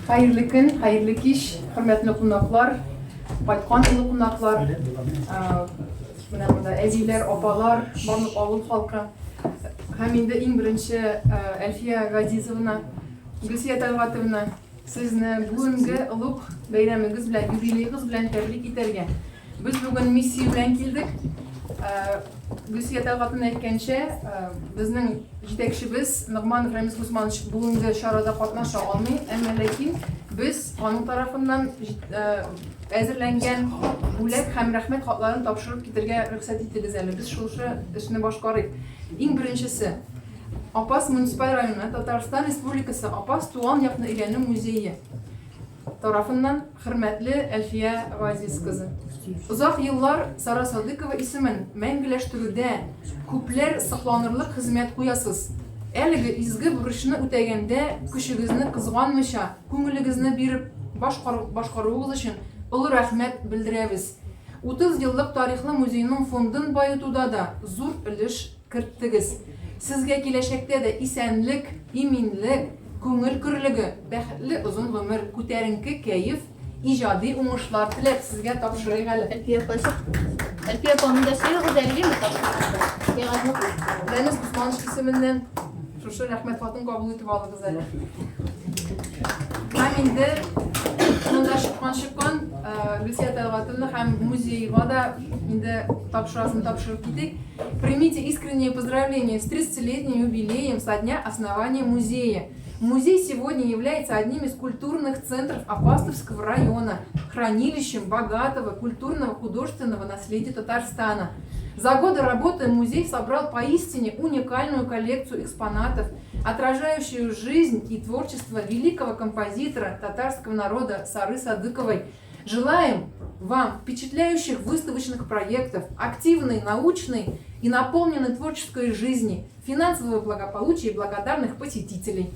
Хәерле көн, хәерле кич, хөрмәтле кунаклар, кайткан олы кунаклар, менә монда әбиләр, апалар, барлык авыл халкы. Һәм инде иң беренче Әлфия Газизовна, Гөлсия Тәлгатовна, сезне бүгенге олуг бәйрәмегез белән, юбилеегыз белән тәбрик итәргә. Без бүген миссия белән килдек. Гөлсия Тәлгатовна әйткәнчә, безнең җитәкчебез Ногманов Рәмис Госманович бүгенге чарада катнаша алмый, әмма ләкин без аның тарафыннан әзерләнгән бүләк һәм рәхмәт хатларын тапшырып китергә рөхсәт итегез әле. Без шушы эшне башкарыйк. Иң беренчесе, Апас муниципаль районы, Татарстан Республикасы Апас туган якны өйрәнү музее тарафыннан хөрмәтле Әлфия Газиз кызы. Озак еллар Сара Садыкова исемен мәңгеләштерүдә күпләр сокланырлык хезмәт куясыз. Әлеге изге бурычны үтәгәндә көчегезне кызганмыйча, күңелегезне биреп башкаруыгыз өчен олы рәхмәт белдерәбез. 30 еллык тарихлы музейның фондын баетуда да зур өлеш керттегез. Сезгә киләчәктә дә исәнлек, иминлек, күңел көрлеге, бәхетле озын гомер, күтәренке кәеф, иҗади уңышлар теләп сезгә тапшырыйк әле. Әлфия апа, Әлфия апа, монда сөягез әле, яме тапшырыгыз. Кәгазьне куй. Рәмис Госманович исеменнән шушы рәхмәт хатын кабул итеп алыгыз әле. Һәм инде монда чыккан чыккан Гөлсия Тәлгатовна һәм музейга да инде тапшырасын тапшырып китик. Примите искренние поздравления с 30-летним юбилеем со дня основания музея. Музей сегодня является одним из культурных центров Апастовского района, хранилищем богатого культурного художественного наследия Татарстана. За годы работы музей собрал поистине уникальную коллекцию экспонатов, отражающую жизнь и творчество великого композитора татарского народа Сары Садыковой. Желаем вам впечатляющих выставочных проектов, активной, научной и наполненной творческой жизни, финансового благополучия и благодарных посетителей.